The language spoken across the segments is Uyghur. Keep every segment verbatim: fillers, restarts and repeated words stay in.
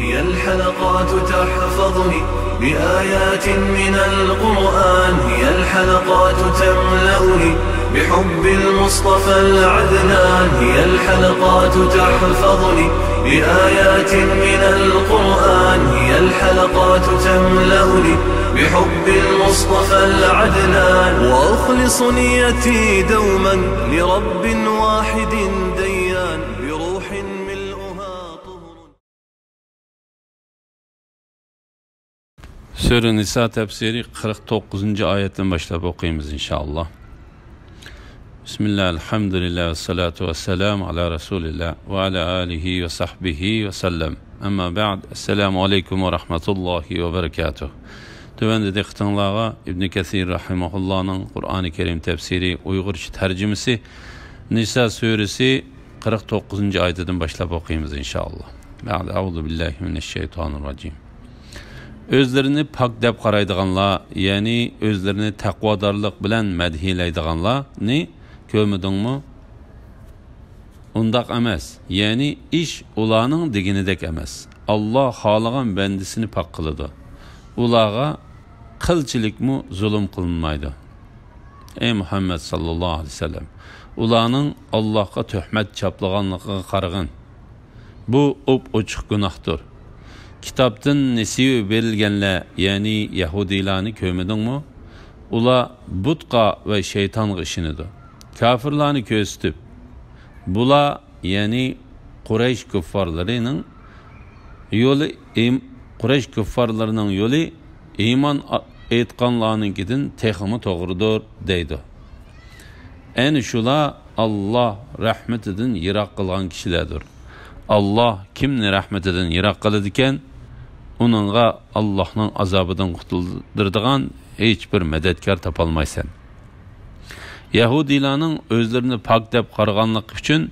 هي الحلقات تحفظني بآيات من القرآن، هي الحلقات تملأني بحب المصطفى العدنان، هي الحلقات تحفظني بآيات من القرآن، هي الحلقات تملأني بحب المصطفى العدنان، وأخلص نيتي دوما لرب واحد ديان، بروح ملؤها طهر. سۈرە نىسا تەپسىرى قىرىق توققۇزىنچى ئايەتتىن باشلاپ ئوقۇيمىز، ئىنشائاللا. بىسمىللا، ئەلھەمدۇلىللا، ۋەسسالاتۇ ۋەسسالامۇ ئالا رەسۇلىللا ۋە ئالا ئالىھى ۋە سەھبىھى ۋە سەللەم. ئەمما بەئد، ئەسسالامۇ ئەلەيكۇم ۋە رەھمەتۇللاھى ۋە بەرەكاتۇھ. تۆۋەندە دىققىتىڭلارغا ئىبنى كەسىر رەھىمەھۇللانىڭ قۇرئانى كەرىم تەپسىرى ئۇيغۇرچە تەرجىمىسى، نىسا سۈرىسى، قىرىق توققۇزىنچى ئايىتىدىن باشلاپ ئوقۇيمىز، ئىنشائاللا. بەئد، ئەئۇزۇ بىللاھى مىنەششەيتانىر راجىم. ئۆزلىرىنى پاك دەپ قارايدىغانلار، يەنى ئۆزلىرىنى تەقۋادارلىق بىلەن مەدھىيلەيدىغانلارنى كۆرمىدىڭمۇ؟ ئۇنداق ئەمەس، يەنى ئىش ئۇلارنىڭ دېگىنىدەك ئەمەس. ئاللا خالىغان بەندىسىنى پاك قىلىدۇ. ئۇلارغا قىلچىلىكمۇ زۇلۇم قىلىنمايدۇ. ئەي مۇھەممەد ساللاللاھۇ ئەلەيھى ۋەسەللەم، ئۇلارنىڭ ئاللاھقا تۆھمەت چاپلىغانلىقىغا قارىغىن. بۇ ئوپئوچۇق گۇناھتۇر. كىتابتىن نېسىۋە بېرىلگەنلەر، يەنى يەھۇدىيلارنى كۆرمىدىڭمۇ؟ ئۇلار بۇتقا ۋە شەيتانغا ئىشىنىدۇ. كاپىرلارنى كۆرسىتىپ، بۇلار، يەنى قۇرەيش كۇففارلىرىنىڭ يولى، ئىم-، قۇرەيش كۇففارلىرىنىڭ يولى ئىمان ئا-، ئېيتقانلارنىڭكىدىن تېخىمۇ توغرىدۇر، دەيدۇ. ئەنە شۇلار ئاللا رەھمىتىدىن يىراق قىلغان كىشىلەردۇر. ئاللا كىمنى رەھمىتىدىن يىراق قىلىدىكەن، ئۇنىڭغا ئاللانىڭ ئازابىدىن قۇتۇلدۇرىدىغان ھېچبىر مەدەتكار تاپالمايسەن. يەھۇدىيلارنىڭ ئۆزلىرىنى پاك دەپ قارىغانلىقى ئۈچۈن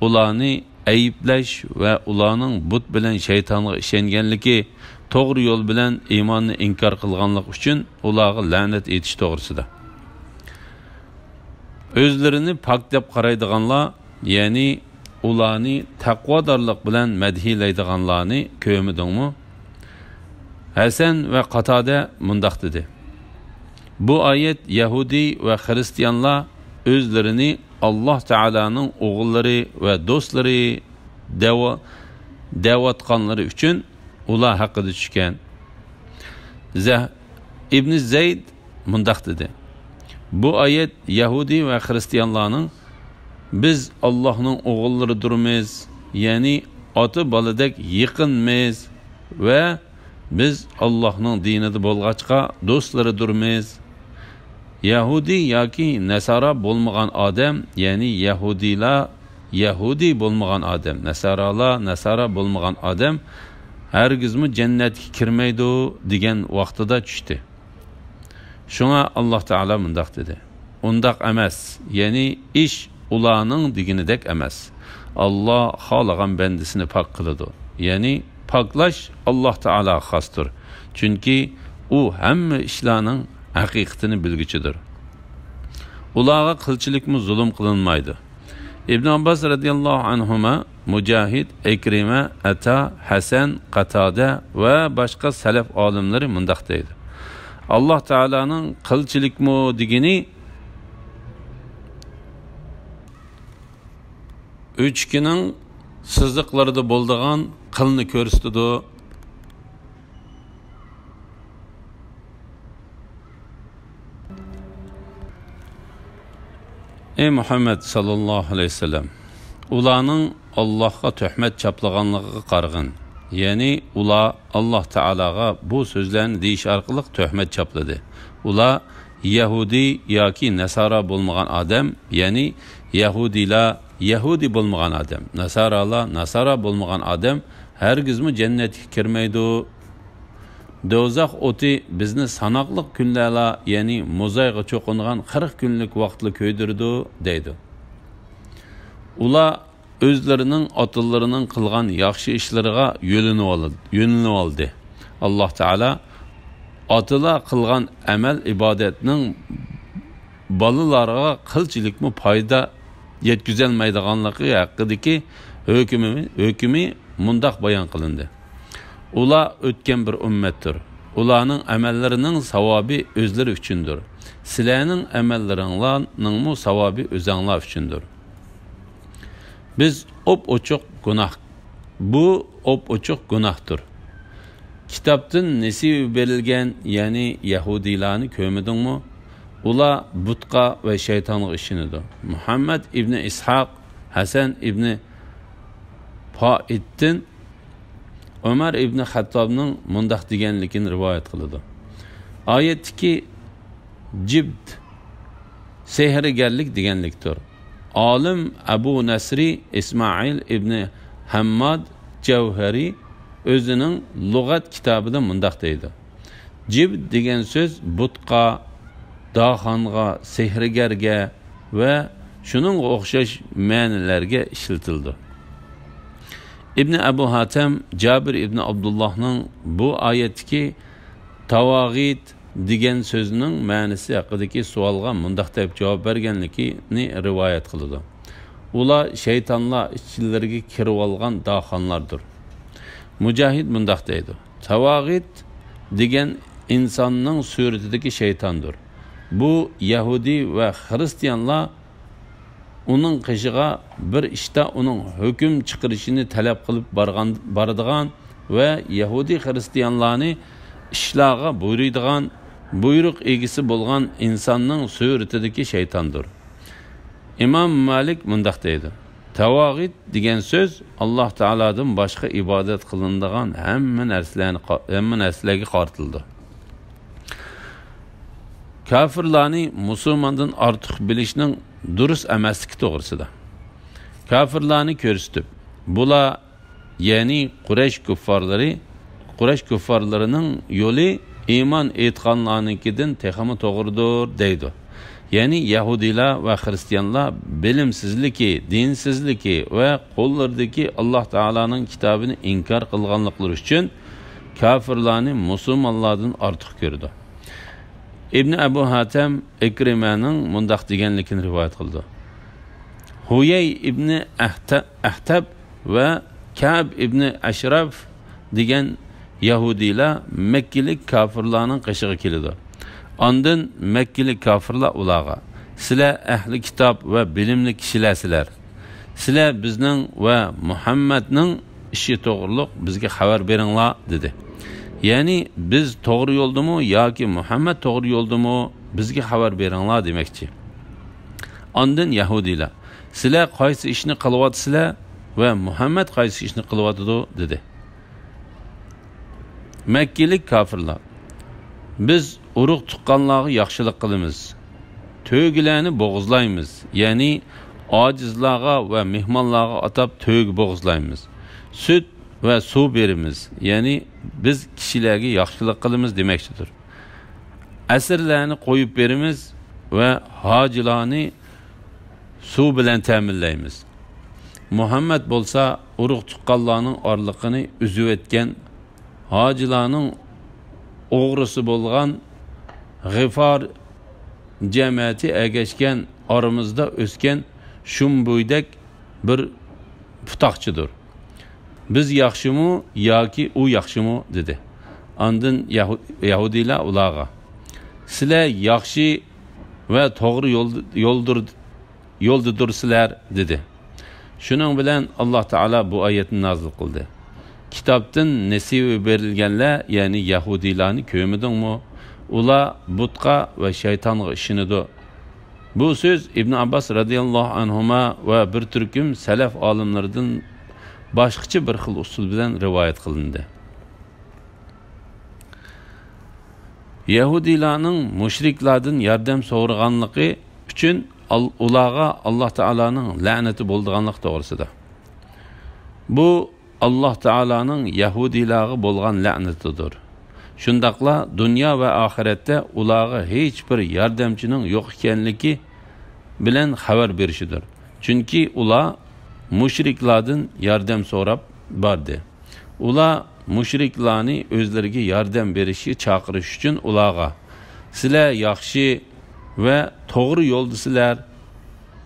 ئۇلارنى ئەيىبلەش ۋە ئۇلارنىڭ بۇت بىلەن شەيتانغا ئىشەنگەنلىكى، توغرا يول بىلەن ئىماننى ئىنكار قىلغانلىقى ئۈچۈن ئۇلارغا لەنەت ئېيتىش توغرىسىدا. ئۆزلىرىنى پاك دەپ قارايدىغانلار، يەنى ئۇلارنى تەقۋادارلىق بىلەن مەدھىيلەيدىغانلارنى كۆرمىدىڭمۇ؟ ھەسەن ۋە قاتادە مۇنداق دېدى: بۇ ئايەت يەھۇدىي ۋە خىرىستىيانلار ئۆزلىرىنى ئاللا تائالانىڭ ئوغۇللىرى ۋە دوستلىرى دەۋ-، دەۋاتقانلىرى ئۈچۈن ئۇلار ھەققىدە چۈشكەن. زە-، ئىبنى زەيد مۇنداق دېدى: بۇ ئايەت يەھۇدىي ۋە خىرىستىيانلارنىڭ «بىز ئاللاھنىڭ ئوغۇللىرىدۇرمىز، يەنى ئاتا بالىدەك يېقىنمىز ۋە بىز ئاللاھنىڭ دىنىدا بولغاچقا دوستلىرىدۇرمىز. يەھۇدىي ياكى نەسارا بولمىغان ئادەم، يەنى يەھۇدىيلار يەھۇدىي بولمىغان ئادەم، نەسارالار نەسارا بولمىغان ئادەم ھەرگىزمۇ جەننەتكە كىرمەيدۇ» دېگەن ۋاقتىدا چۈشتى. شۇڭا ئاللا تائالا مۇنداق دېدى: ئۇنداق ئەمەس، يەنى ئىش ئۇلارنىڭ دېگىنىدەك ئەمەس. ئاللا خالىغان بەندىسىنى پاك قىلىدۇ. يەنى پاكلاش ئاللا تائالاغا خاستۇر. چۈنكى ئۇ ھەممە ئىشلارنىڭ ھەقىقىتىنى بىلگۈچىدۇر. ئۇلارغا قىلچىلىكمۇ زۇلۇم قىلىنمايدۇ. ئىبن ئابباس رەزىياللاھۇ ئەنھۇما، مۇجاھىد، ئىكرىمە، ئەتا، ھەسەن، قاتادە ۋە باشقا سەلەف ئالىملىرى مۇنداق دەيدۇ: ئاللا تائالانىڭ قىلچىلىكمۇ دېگىنى ئۆچكىنىڭ سىزىقلىرىدا بولىدىغان قىلنى كۆرسىتىدۇ. ئەي مۇھەممەد ساللاللاھۇ ئەلەيھى ۋەسەللەم، ئۇلارنىڭ ئاللاھقا تۆھمەت چاپلىغانلىقىغا قارىغىن. يەنى ئۇلار ئاللاھ تائالاغا بۇ سۆزلەرنى دېيىش ئارقىلىق تۆھمەت چاپلىدى. ئۇلار يەھۇدىي ياكى نەسارا بولمىغان ئادەم، يەنى يەھۇدىيلار يەھۇدىي بولمىغان ئادەم، ناسارالار ناسارا بولمىغان ئادەم ھەرگىزمۇ جەننەتكە كىرمەيدۇ. دوزاخ ئوتى بىزنى ساناقلىق كۈنلەرلا، يەنى موزايغا چوقۇنغان قىرىق كۈنلۈك ۋاقىتلا كۆيدۈرىدۇ، دەيدۇ. ئۇلار ئۆزلىرىنىڭ ئاتىلىرىنىڭ قىلغان ياخشى ئىشلىرىغا يۆلىنىۋال-، يۆلىنىۋالدى. ئاللاھ تائالا ئاتىلار قىلغان ئەمەل ئىبادەتنىڭ بالىلارغا قىلچىلىكمۇ پايدا يەتكۈزەلمەيدىغانلىقى ھەققىدىكى ھۆكمى، ھۆكمى مۇنداق بايان قىلىندى: ئۇلار ئۆتكەن بىر ئۈممەتتۇر. ئۇلارنىڭ ئەمەللىرىنىڭ ساۋابى ئۆزلىرى ئۈچۈندۇر. سىلەرنىڭ ئەمەللىرىڭلارنىڭمۇ ساۋابى ئۆزەڭلار ئۈچۈندۇر. بىز ئوپئوچۇق گۇناھ، بۇ ئوپئوچۇق گۇناھتۇر. كىتابتىن نېسىۋە بېرىلگەن، يەنى يەھۇدىيلارنى كۆرمىدىڭمۇ؟ ئۇلار بۇتقا ۋە شەيتانغا ئىشىنىدۇ. مۇھەممەد ئىبنى ئىسھاق ھەسەن ئىبنى پائىتتىن ئۆمەر ئىبنى خەتتابنىڭ مۇنداق دېگەنلىكىنى رىۋايەت قىلىدۇ. ئايەتتىكى جىبت سېھىرگەرلىك دېگەنلىكتۇر. ئالىم ئەبۇ نەسرى ئىسمائىل ئىبنى ھەمماد جەۋھەرى ئۆزىنىڭ لۇغەت كىتابىدا مۇنداق دەيدۇ: جىبت دېگەن سۆز بۇتقا، داخانغا، سېھىرگەرگە ۋە شۇنىڭغا ئوخشاش مەنىلەرگە ئىشلىتىلىدۇ. ئىبنى ئەبۇ ھاتەم جابىر ئىبنى ئابدۇللاھنىڭ بۇ ئايەتتىكى تاۋاغىت دېگەن سۆزنىڭ مەنىسى ھەققىدىكى سوئالغا مۇنداق دەپ جاۋاب بەرگەنلىكىنى رىۋايەت قىلىدۇ: ئۇلار شەيتانلار ئىچلىرىگە كىرىۋالغان داخانلاردۇر. مۇجاھىد مۇنداق دەيدۇ: تاۋاغىت دېگەن ئىنساننىڭ سۈرىتىدىكى شەيتاندۇر. بۇ يەھۇدىي ۋە خىرىستىيانلار ئۇنىڭ قېشىغا بىر ئىشتا ئۇنىڭ ھۆكۈم چىقىرىشىنى تەلەپ قىلىپ بارغان، بارىدىغان ۋە يەھۇدىي خىرىستىيانلارنى ئىشلارغا بۇيرۇيدىغان، بۇيرۇق ئىگىسى بولغان ئىنساننىڭ سۈرىتىدىكى شەيتاندۇر. ئىمام مالىك مۇنداق دەيدۇ: تاۋاغىت دېگەن سۆز ئاللاھ تائالادىن باشقا ئىبادەت قىلىنىدىغان ھەممە نەرسىلەرنى، ھەممە نەرسىلەرگە قارىتىلىدۇ. كاپىرلارنى مۇسۇلماندىن ئارتۇق بىلىشنىڭ دۇرۇس ئەمەسلىكى توغرىسىدا. كاپىرلارنى كۆرسىتىپ، بۇلار، يەنى قۇرەيش كۇففارلىرى، قۇرەيش كۇففارلىرىنىڭ يولى ئىمان ئېيتقانلارنىڭكىدىن تېخىمۇ توغرىدۇر دەيدۇ. يەنى يەھۇدىيلار ۋە خىرىستىيانلار بىلىمسىزلىكى، دىنسىزلىكى ۋە قوللىرىدىكى ئاللاھ تائالانىڭ كىتابىنى ئىنكار قىلغانلىقلىرى ئۈچۈن كاپىرلارنى مۇسۇلمانلاردىن ئارتۇق كۆرىدۇ. ئىبنى ئەبۇ ھاتەم ئىكرىمەنىڭ مۇنداق دېگەنلىكىنى رىۋايەت قىلىدۇ: ھۇيەي ئىبنى ئەھتە-، ئەھتەب ۋە كەب ئىبنى ئەشراف دېگەن يەھۇدىيلار مەككىلىك كاپىرلارنىڭ قېشىغا كېلىدۇ. ئاندىن مەككىلىك كاپىرلار ئۇلارغا: سىلەر ئەھلى كىتاب ۋە بىلىملىك كىشىلەرسىلەر. سىلەر بىزنىڭ ۋە مۇھەممەدنىڭ ئىشى توغرۇلۇق بىزگە خەۋەر بېرىڭلار، دېدى. يەنى، بىز توغرا يولدىمۇ ياكى مۇھەممەد توغرا يولدىمۇ، بىزگە خەۋەر بېرىڭلار دېمەكچى. ئاندىن يەھۇدىيلار: سىلەر قايسى ئىشنى قىلىۋاتىسىلەر ۋە مۇھەممەد قايسى ئىشنى قىلىۋاتىدۇ؟ دېدى. مەككىلىك كاپىرلار: بىز ئۇرۇق-تۇغقانلارغا ياخشىلىق قىلىمىز، تۆگىلەرنى بوغۇزلايمىز، يەنى ئاجىزلارغا ۋە مېھمانلارغا ئاتاپ تۆگە بوغۇزلايمىز، سۈت ۋە سۇ بېرىمىز، يەنى بىز كىشىلەرگە ياخشىلىق قىلىمىز دېمەكچىدۇر. ئەسىرلەرنى قويۇپ بېرىمىز ۋە ھاجىلارنى سۇ بىلەن تەمىنلەيمىز. مۇھەممەد بولسا ئۇرۇق-تۇغقانلارنىڭ ئارىلىقىنى ئۈزۈۋەتكەن، ھاجىلارنىڭ ئوغرىسى بولغان، غىفار جەمەتى ئەگەشكەن، ئارىمىزدا ئۆسكەن شۇمبۇيدەك بىر پۇتاقچىدۇر. بىز ياخشىمۇ ياكى ئۇ ياخشىمۇ؟ دېدى. ئاندىن يەھۇ-، يەھۇدىيلار ئۇلارغا: سىلەر ياخشى ۋە توغرا يول-، يولدۇر-، يولدىدۇرسىلەر، دېدى. شۇنىڭ بىلەن ئاللاھ تائالا بۇ ئايەتنى نازىل قىلدى: كىتابتىن نېسىۋە بېرىلگەنلەر، يەنى يەھۇدىيلارنى كۆرمىدىڭمۇ؟ ئۇلار بۇتقا ۋە شەيتانغا ئىشىنىدۇ. بۇ سۆز ئىبن ئابباس رەزىياللاھۇ ئەنھۇما ۋە بىر تۈركۈم سەلەف ئالىملىرىدىن باشقىچە بىر خىل ئۇسۇل بىلەن رىۋايەت قىلىندى. يەھۇدىيلارنىڭ مۇشرىكلاردىن ياردەم سورىغانلىقى ئۈچۈن ئال-، ئۇلارغا ئاللاھ تائالانىڭ لەنىتى بولىدىغانلىقى توغرىسىدا. بۇ ئاللاھ تائالانىڭ يەھۇدىيلارغا بولغان لەنىتىدۇر. شۇنداقلا دۇنيا ۋە ئاخىرەتتە ئۇلارغا ھېچبىر ياردەمچىنىڭ يوق ئىكەنلىكى بىلەن خەۋەر بېرىشىدۇر. چۈنكى ئۇلار مۇشرىكلاردىن ياردەم سوراپ باردى. ئۇلار مۇشرىكلارنى ئۆزلىرىگە ياردەم بېرىشكە چاقىرىش ئۈچۈن ئۇلارغا: سىلەر ياخشى ۋە توغرا يولدىسىلەر،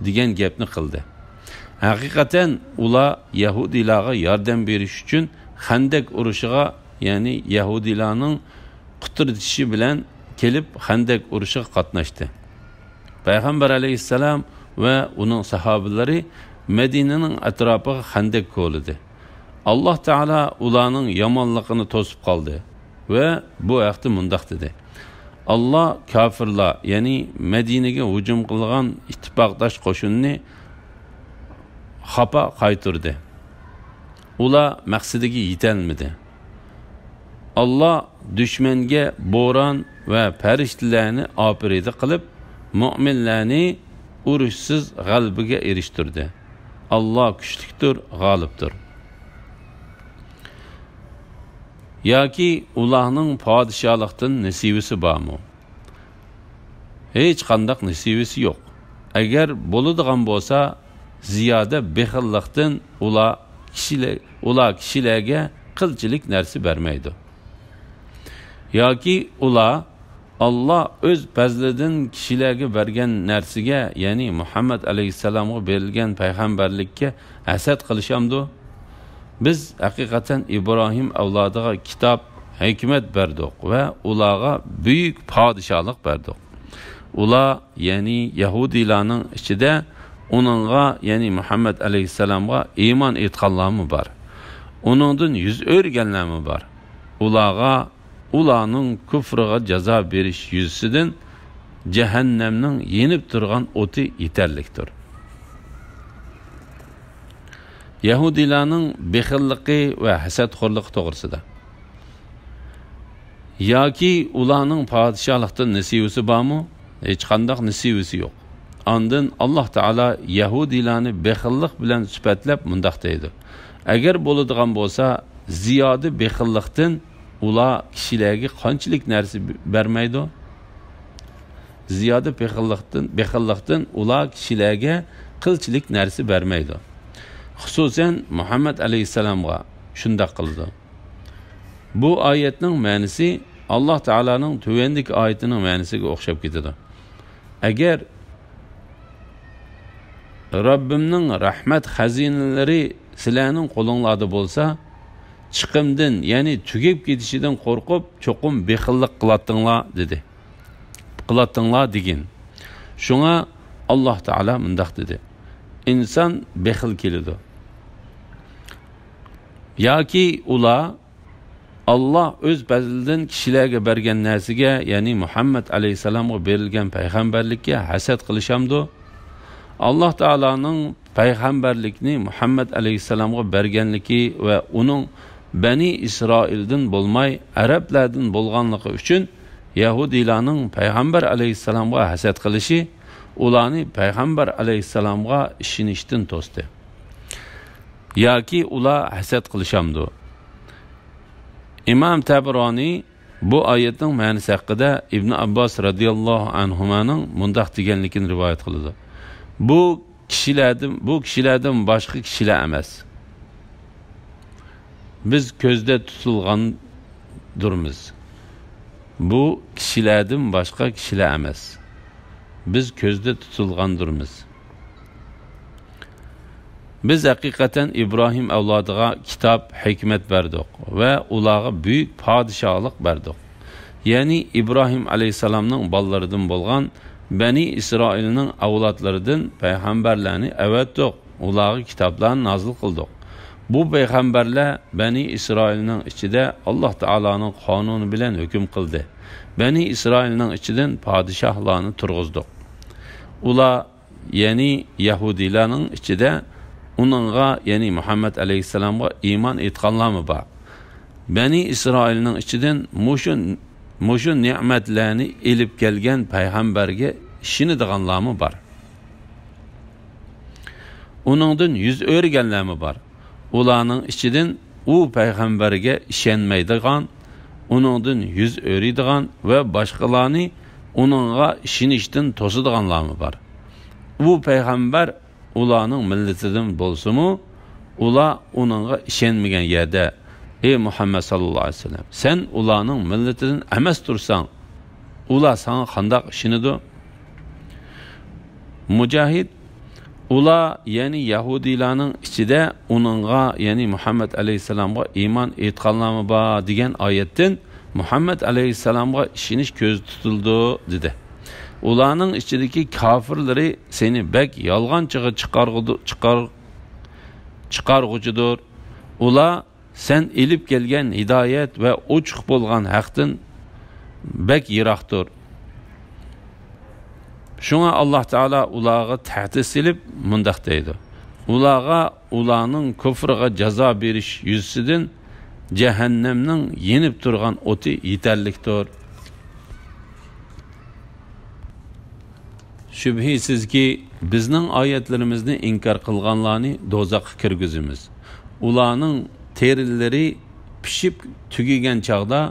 دېگەن گەپنى قىلدى. ھەقىقەتەن ئۇلار يەھۇدىيلارغا ياردەم بېرىش ئۈچۈن خەندەك ئۇرۇشىغا يەنى يەھۇدىيلارنىڭ قۇترىتىشى بىلەن كېلىپ خەندەك ئۇرۇشىغا قاتناشتى. پەيغەمبەر ئەلەيھىسسالام ۋە ئۇنىڭ ساھابىلىرى مەدىنىنىڭ ئەتراپىغا خەندەك كولىدى. ئاللاھ تائالا ئۇلارنىڭ يامانلىقىنى توسۇپ قالدى ۋە بۇ ھەقتە مۇنداق دېدى: ئاللاھ كاپىرلار، يەنى مەدىنىگە ھۇجۇم قىلغان ئىتتىپاقداش قوشۇننى خاپا قايتۇردى. ئۇلار مەقسىتىگە يېتەلمىدى. ئاللاھ دۈشمەنگە بوران ۋە پەرىشتىلەرنى ئاپىرىدە قىلىپ، مۆمىنلەرنى ئۇرۇشسىز غەلىبىگە ئېرىشتۈردى. ئاللاھ كۈچلۈكتۇر، غالىبتۇر. ياكى ئۇلارنىڭ پادىشاھلىقتىن نېسىۋىسى بارمۇ؟ ھېچقانداق نېسىۋىسى يوق. ئەگەر بولىدىغان بولسا، زىيادە بېخىللىقتىن ئۇلار كىشىلە-، ئۇلار كىشىلەرگە قىلچىلىك نەرسە بەرمەيدۇ. ياكى ئۇلار ئاللاھ ئۆز پەزلىدىن كىشىلەرگە بەرگەن نەرسىگە، يەنى مۇھەممەد ئەلەيھىسسالامغا بېرىلگەن پەيغەمبەرلىككە ھەسەت قىلىشامدۇ؟ بىز ھەقىقەتەن ئىبراھىم ئەۋلادىغا كىتاب، ھېكمەت بەردۇق ۋە ئۇلارغا بۈيۈك پادىشاھلىق بەردۇق. ئۇلار، يەنى يەھۇدىيلارنىڭ ئىچىدە ئۇنىڭغا، يەنى مۇھەممەد ئەلەيھىسسالامغا ئىمان ئېيتقانلارمۇ بار. ئۇنىڭدىن يۈز ئۆرۈگەنلەرمۇ بار. ئۇلارغا ئۇلارنىڭ كۇفرىغا جازا بېرىش يۈزىسىدىن جەھەننەمنىڭ يېنىپ تۇرغان ئوتى يېتەرلىكتۇر. يەھۇدىيلارنىڭ بېخىللىقى ۋە ھەسەتخورلۇقى توغرىسىدا. ياكى ئۇلارنىڭ پادىشاھلىقتىن نېسىۋىسى بارمۇ؟ ھېچقانداق نېسىۋىسى يوق. ئاندىن ئاللاھ تائالا يەھۇدىيلارنى بېخىللىق بىلەن سۈپەتلەپ مۇنداق دەيدۇ: ئەگەر بولىدىغان بولسا، زىيادە بېخىللىقتىن ئۇلار كىشىلەرگە قانچىلىك نەرسە بەرمەيدۇ؟ زىيادە بېخىللىقتىن، بېخىللىقتىن ئۇلار كىشىلەرگە قىلچىلىك نەرسە بەرمەيدۇ. خۇسۇسەن، مۇھەممەد ئەلەيھىسسالامغا شۇنداق قىلىدۇ. بۇ ئايەتنىڭ مەنىسى ئاللاھ تائالانىڭ تۆۋەندىكى ئايىتىنىڭ مەنىسىگە ئوخشاپ كېتىدۇ. ئەگەر رەببىمنىڭ رەھمەت خەزىنىلىرى سىلەرنىڭ قولۇڭلاردا بولسا، چىقىمدىن، يەنى تۈگەپ كېتىشىدىن قورقۇپ، چوقۇم بېخىللىق قىلاتتىڭلار، دېدى. قىلاتتىڭلار دېگىن. شۇڭا ئاللاھ تائالا مۇنداق دېدى: ئىنسان بېخىل كېلىدۇ. ياكى ئۇلار ئاللاھ ئۆز پەزلىدىن كىشىلەرگە بەرگەن نەرسىگە، يەنى مۇھەممەد ئەلەيھىسسالامغا بېرىلگەن پەيغەمبەرلىككە ھەسەت قىلىشامدۇ؟ ئاللاھ تائالانىڭ پەيغەمبەرلىكنى مۇھەممەد ئەلەيھىسسالامغا بەرگەنلىكى ۋە ئۇنىڭ بەنى ئىسرائىلدىن بولماي، ئەرەبلەردىن بولغانلىقى ئۈچۈن، يەھۇدىيلارنىڭ پەيغەمبەر ئەلەيھىسسالامغا ھەسەت قىلىشى ئۇلارنى پەيغەمبەر ئەلەيھىسسالامغا ئىشىنىشتىن توستى. ياكى ئۇلار ھەسەت قىلىشامدۇ؟ ئىمام تەبرانى بۇ ئايەتنىڭ مەنىسى ھەققىدە ئىبن ئابباس رەزىياللاھۇ ئەنھۇمانىڭ مۇنداق دېگەنلىكىنى رىۋايەت قىلىدۇ: بۇ كىشىلەردىن، بۇ كىشىلەردىن باشقا كىشىلەر ئەمەس. بىز كۆزدە تۇتۇلغاندۇرمىز. بۇ كىشىلەردىن باشقا كىشىلەر ئەمەس. بىز كۆزدە تۇتۇلغاندۇرمىز. بىز ھەقىقەتەن ئىبراھىم ئەۋلادىغا كىتاب، ھېكمەت بەردۇق ۋە ئۇلارغا بۈيۈك پادىشاھلىق بەردۇق. يەنى ئىبراھىم ئەلەيھىسسالامنىڭ بالىلىرىدىن بولغان بەنى ئىسرائىلنىڭ ئەۋلادلىرىدىن پەيغەمبەرلەرنى ئەۋەتتۇق، ئۇلارغا كىتابلارنى نازىل قىلدۇق. بۇ پەيغەمبەرلەر بەنى ئىسرائىلنىڭ ئىچىدە ئاللاھ تائالانىڭ قانۇنى بىلەن ھۆكۈم قىلدى. بەنى ئىسرائىلنىڭ ئىچىدىن پادىشاھلارنى تۇرغۇزدۇق. ئۇلار، يەنى يەھۇدىيلارنىڭ ئىچىدە ئۇنىڭغا، يەنى مۇھەممەد ئەلەيھىسسالامغا ئىمان ئېيتقانلارمۇ بار. بەنى ئىسرائىلنىڭ ئىچىدىن مۇشۇ، مۇشۇ نېمەتلەرنى ئېلىپ كەلگەن پەيغەمبەرگە ئىشىنىدىغانلارمۇ بار. ئۇنىڭدىن يۈز ئۆرۈگەنلەرمۇ بار. ئۇلارنىڭ ئىچىدىن ئۇ پەيغەمبەرگە ئىشەنمەيدىغان، ئۇنىڭدىن يۈز ئۆرۈيدىغان ۋە باشقىلارنى ئۇنىڭغا ئىشىنىشتىن توسىدىغانلارمۇ بار. ئۇ پەيغەمبەر ئۇلارنىڭ مىللىتىدىن بولسىمۇ، ئۇلار ئۇنىڭغا ئىشەنمىگەن يەردە، ئەي مۇھەممەد ساللاللاھۇ ئەلەيھى ۋەسەللەم، سەن ئۇلارنىڭ مىللىتىدىن ئەمەس تۇرساڭ، ئۇلار ساڭا قانداق ئىشىنىدۇ؟ مۇجاھىد، ئۇلار، يەنى يەھۇدىيلارنىڭ ئىچىدە ئۇنىڭغا، يەنى مۇھەممەد ئەلەيھىسسالامغا ئىمان ئېيتقانلارمۇ بار دېگەن ئايەتتىن مۇھەممەد ئەلەيھىسسالامغا ئىشىنىش كۆزدە تۇتۇلىدۇ، دېدى. ئۇلارنىڭ ئىچىدىكى كاپىرلىرى سېنى بەك يالغانچىغا چىقارغۇدۇ-، چىقار-، چىقارغۇچىدۇر. ئۇلار سەن ئېلىپ كەلگەن ھىدايەت ۋە ئوچۇق بولغان ھەقتىن بەك يىراقتۇر. شۇڭا ئاللاھ تائالا ئۇلارغا تەھدىت سېلىپ مۇنداق دەيدۇ: ئۇلارغا ئۇلارنىڭ كۇفرىغا جازا بېرىش يۈزىسىدىن جەھەننەمنىڭ يېنىپ تۇرغان ئوتى يېتەرلىكتۇر. شۈبھىسىزكى، بىزنىڭ ئايەتلىرىمىزنى ئىنكار قىلغانلارنى دوزاخقا كىرگۈزىمىز. ئۇلارنىڭ تېرىلىرى پىشىپ تۈگىگەن چاغدا،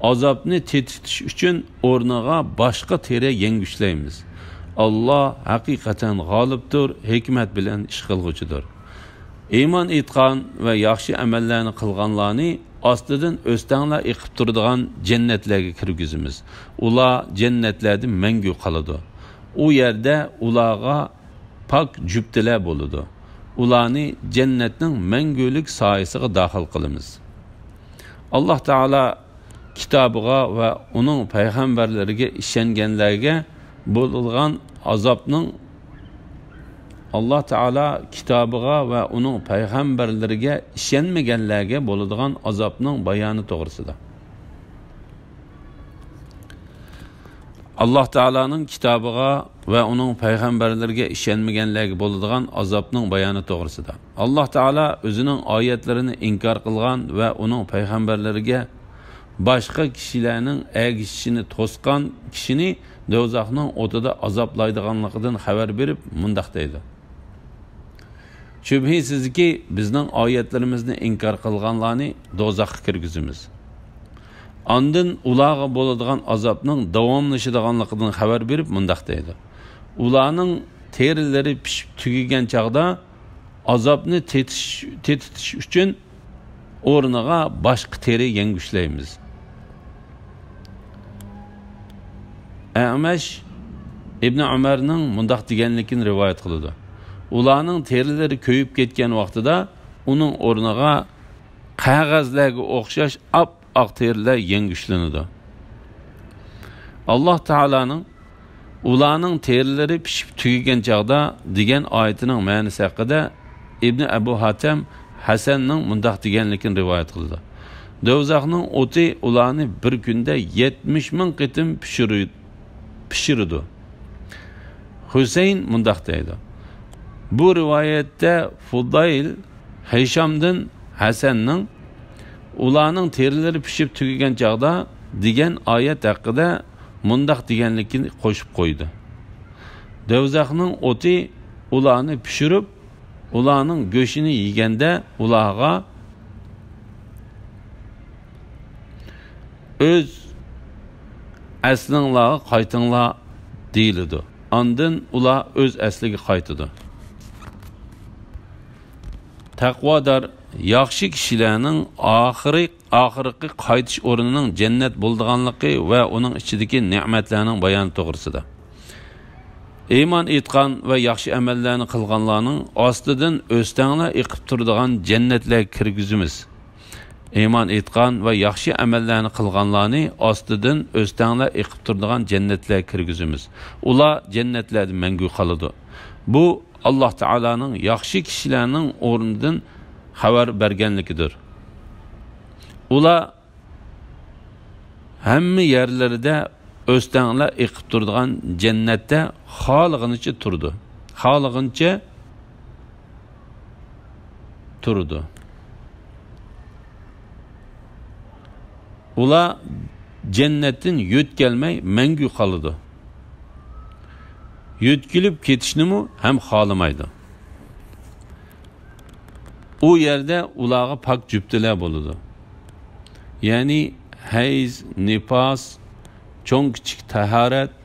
ئازابنى تېتىتىش ئۈچۈن ئورنىغا باشقا تېرە يەڭگۈشلەيمىز. ئاللاھ ھەقىقەتەن غالىبتۇر، ھېكمەت بىلەن ئىش قىلغۇچىدۇر. ئىمان ئېيتقان ۋە ياخشى ئەمەللەرنى قىلغانلارنى ئاستىدىن ئۆستەڭلەر ئېقىپ تۇرىدىغان جەننەتلەرگە كىرگۈزىمىز. ئۇلار جەننەتلەردە مەڭگۈ قالىدۇ. ئۇ يەردە ئۇلارغا پاك جۈپتىلەر بولىدۇ. ئۇلارنى جەننەتنىڭ مەڭگۈلۈك سايىسىغا داخىل قىلىمىز. ئاللاھ تائالا كىتابىغا ۋە ئۇنىڭ پەيغەمبەرلىرىگە ئىشەنگەنلەرگە بولىدىغان ئازابنىڭ، ئاللاھ تائالا كىتابىغا ۋە ئۇنىڭ پەيغەمبەرلىرىگە ئىشەنمىگەنلەرگە بولىدىغان ئازابنىڭ بايانى توغرىسىدا. ئاللاھ تائالانىڭ كىتابىغا ۋە ئۇنىڭ پەيغەمبەرلىرىگە ئىشەنمىگەنلەرگە بولىدىغان ئازابنىڭ بايانى توغرىسىدا. ئاللاھ تائالا ئۆزىنىڭ ئايەتلىرىنى ئىنكار قىلغان ۋە ئۇنىڭ پەيغەمبەرلىرىگە باشقا كىشىلەرنىڭ ئەگىشىشىنى توسقان كىشىنى دوزاخنىڭ ئوتىدا ئازابلايدىغانلىقىدىن خەۋەر بېرىپ مۇنداق دەيدۇ: شۈبھىسىزكى، بىزنىڭ ئايەتلىرىمىزنى ئىنكار قىلغانلارنى دوزاخقا كىرگۈزىمىز. ئاندىن ئۇلارغا بولىدىغان ئازابنىڭ داۋاملىشىدىغانلىقىدىن خەۋەر بېرىپ مۇنداق دەيدۇ: ئۇلارنىڭ تېرىلىرى پىشىپ تۈگىگەن چاغدا ئازابنى تېتىش-، تېتىتىش ئۈچۈن ئورنىغا باشقا تېرە يەڭگۈشلەيمىز. ئەمەش ئىبنى ئۆمەرنىڭ مۇنداق دېگەنلىكىنى رىۋايەت قىلىدۇ: ئۇلارنىڭ تېرىلىرى كۆيۈپ كەتكەن ۋاقتىدا ئۇنىڭ ئورنىغا قەغەزلەرگە ئوخشاش ئاپئاق تېرىلەر يەڭگۈشلىنىدۇ. ئاللاھ تائالانىڭ «ئۇلارنىڭ تېرىلىرى پىشىپ تۈگىگەن چاغدا» دېگەن ئايىتىنىڭ مەنىسى ھەققىدە ئىبنى ئەبۇ ھاتەم ھەسەننىڭ مۇنداق دېگەنلىكىنى رىۋايەت قىلىدۇ: دوزاخنىڭ ئوتى ئۇلارنى بىر كۈندە يەتمىش مىڭ قېتىم پىشۇرۇ-، پىشۇرىدۇ. ھۈسەيىن مۇنداق دەيدۇ: بۇ رىۋايەتتە فۇدايل ھىشامدىن ھەسەننىڭ «ئۇلارنىڭ تېرىلىرى پىشىپ تۈگىگەن چاغدا» دېگەن ئايەت ھەققىدە مۇنداق دېگەنلىكىنى قوشۇپ قويدى: دوزاخنىڭ ئوتى ئۇلارنى پىشۇرۇپ، ئۇلارنىڭ گۆشىنى يېگەندە ئۇلارغا: «ئۆز ئەسلىڭلارغا قايتىڭلار» دېيىلىدۇ. ئاندىن ئۇلار ئۆز ئەسلىگە قايتىدۇ. تەقۋادار، ياخشى كىشىلەرنىڭ ئاخىرى، ئاخىرقى قايتىش ئورنىنىڭ جەننەت بولىدىغانلىقى ۋە ئۇنىڭ ئىچىدىكى نېمەتلەرنىڭ بايانى توغرىسىدا. ئىمان ئېيتقان ۋە ياخشى ئەمەللەرنى قىلغانلارنىڭ ئاستىدىن ئۆستەڭلەر ئېقىپ تۇرىدىغان جەننەتلەرگە كىرگۈزىمىز. ئىمان ئېيتقان ۋە ياخشى ئەمەللەرنى قىلغانلارنى ئاستىدىن ئۆستەڭلەر ئېقىپ تۇرىدىغان جەننەتلەرگە كىرگۈزىمىز. ئۇلار جەننەتلەردە مەڭگۈ قالىدۇ. بۇ ئاللاھ تائالانىڭ ياخشى كىشىلەرنىڭ ئورنىدىن خەۋەر بەرگەنلىكىدۇر. ئۇلار ھەممە يەرلىرىدە ئۆستەڭلەر ئېقىپ تۇرىدىغان جەننەتتە خالىغىنىچە تۇرىدۇ. خالىغىنىچە تۇرىدۇ. ئۇلار جەننەتتىن يۆتكەلمەي مەڭگۈ قالىدۇ. يۆتكىلىپ كېتىشنىمۇ ھەم خالىمايدۇ. ئۇ يەردە ئۇلارغا پاك جۈپتىلەر بولىدۇ. يەنى ھەيز، نىپاس، چوڭ كىچىك تاھارەت،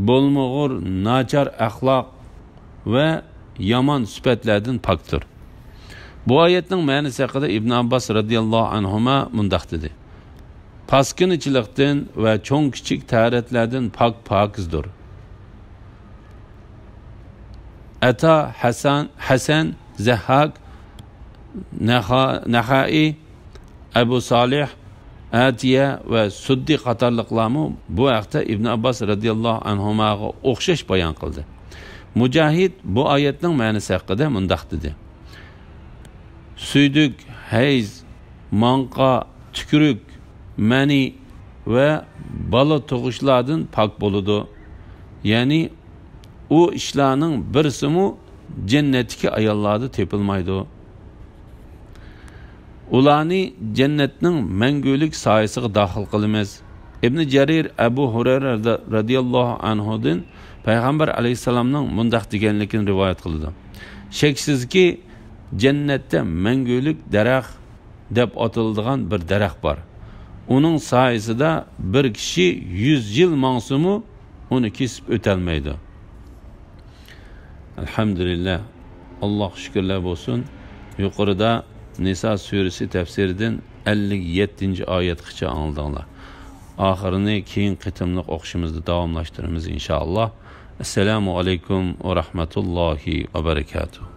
بولمىغۇر، ناچار ئەخلاق ۋە يامان سۈپەتلەردىن پاكتۇر. بۇ ئايەتنىڭ مەنىسى ھەققىدە ئىبن ئابباس رەزىياللاھۇ ئەنھۇما مۇنداق دېدى: پاسكىنىچىلىقتىن ۋە چوڭ كىچىك تەھارەتلەردىن پاك پاكىزدۇر. ئەتا، ھەسەن، ھەسەن، زەھھاك، نەخا-، نەخائى، ئەبۇ سالىھ، ئەتىيە ۋە سۇددى قاتارلىقلارمۇ بۇ ھەقتە ئىبن ئابباس رەزىياللاھۇ ئەنھۇماغا ئوخشاش بايان قىلدى. مۇجاھىد بۇ ئايەتنىڭ مەنىسى ھەققىدە مۇنداق دېدى: سۈيدۈك، ھەيز، ماڭقا، تۈكۈرۈك، مەنى ۋە بالا تۇغۇشلاردىن پاك بولىدۇ. يەنى ئۇ ئىشلارنىڭ بىرسىمۇ جەننەتتىكى ئاياللاردا تېپىلمايدۇ. ئۇلارنى جەننەتنىڭ مەڭگۈلۈك سايىسىغا داخىل قىلىمىز. ئىبنى جەرىر ئەبۇ ھۇرەيرە رەزىياللاھۇ ئەنھۇدىن پەيغەمبەر ئەلەيھىسسالامنىڭ مۇنداق دېگەنلىكىنى رىۋايەت قىلىدۇ: شەكسىزكى، جەننەتتە مەڭگۈلۈك دەرەخ دەپ ئاتىلىدىغان بىر دەرەخ بار. ئۇنىڭ سايىسىدا بىر كىشى يۈز يىل ماڭسىمۇ، ئۇنى كېسىپ ئۆتەلمەيدۇ. ئەلھەمدۇلىللا، ئاللاھقا شۈكۈرلەر بولسۇن. يۇقىرىدا نىسا سۈرىسى تەپسىرىدىن ئەللىك يەتتىنچى ئايەتكىچە ئاڭلىدىڭلار. ئاخىرىنى كېيىنكى قېتىملىق ئوقۇشىمىزدا داۋاملاشتۇرىمىز، ئىنشائاللا. ئەسسالامۇ ئەلەيكۇم ۋە رەھمەتۇللاھى ۋە بەرىكاتۇھ.